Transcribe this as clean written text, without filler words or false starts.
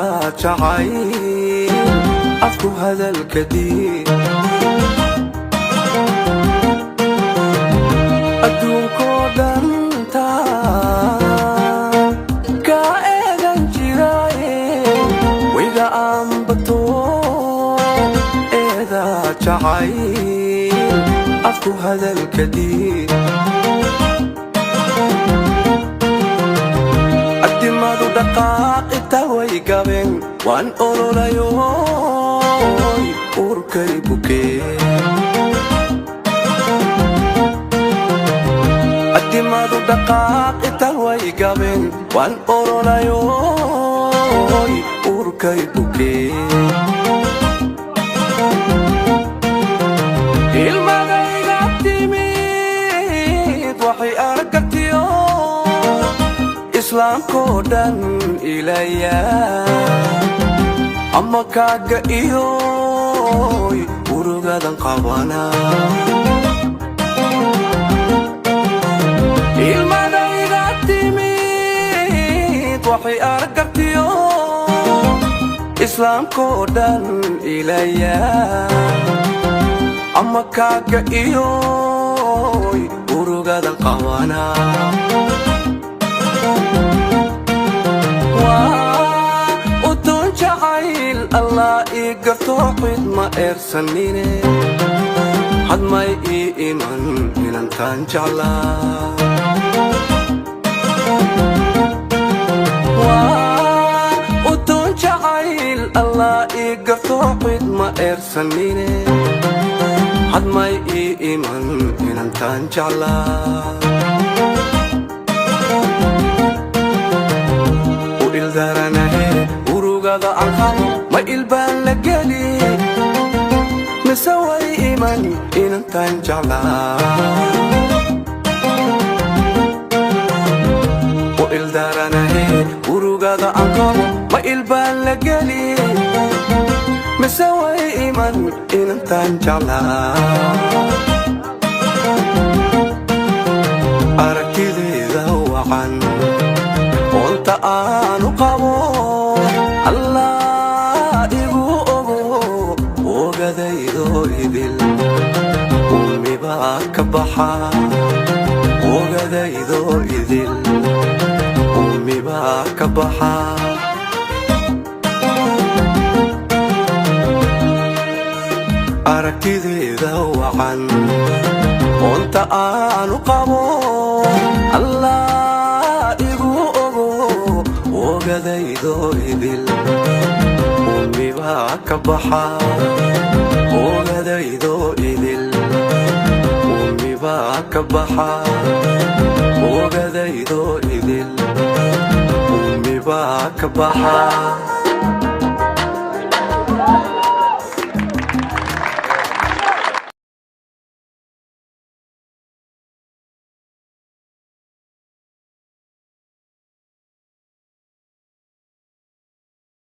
Jacayl afku hadalka diid, adduunkoo dhan taa kaa eegan jiraaye, wayga aanbato. Eeda jacayl afku hadalka diid, addimadu dhaqaaq inta way gabeen, waan ololayoy, uurkay bukee. Addimadu dhaqaaq inta way gabeen, waan ololayoy, uurkay bukee. Ilmadayga timid waxay aragtiyo islaamkoo dhan ilaya, ama kaaga iyoy urugadan qabana. Ilmadayga timid waxay aragtiyo islaamkoo dhan ilaya, ama kaaga iyoy urugadan qabana. Waa utun jacayl Allah ii garto, cid ma eersanine, hadmay ii iman inantaan jeclaa. Waa utun jacayl Allah ii garto, cid ma eersanine, hadmay ii iman inantaan jeclaa. U ildaranahe urugada aan qabo, ma ilbaan la geli mise way iman inantaan jeclaa? U ildaranahe urugada aan qabo, ma ilbaan la geli mise way iman inantaan jeclaa? Aragtideeda wacan oonta aanu qabo, Allah igu ogo, ogadaydo idil umibaa ka baxa. Ogadaydo idil umibaa ka baxa. Aragtideeda wacan oonta aanu qabo, Allah igu ogo, ogadaydo idil umibaa ka baxa. Ogadaydo idil umibaa ka baxa. Ogadaydo idil umibaa ka baxa.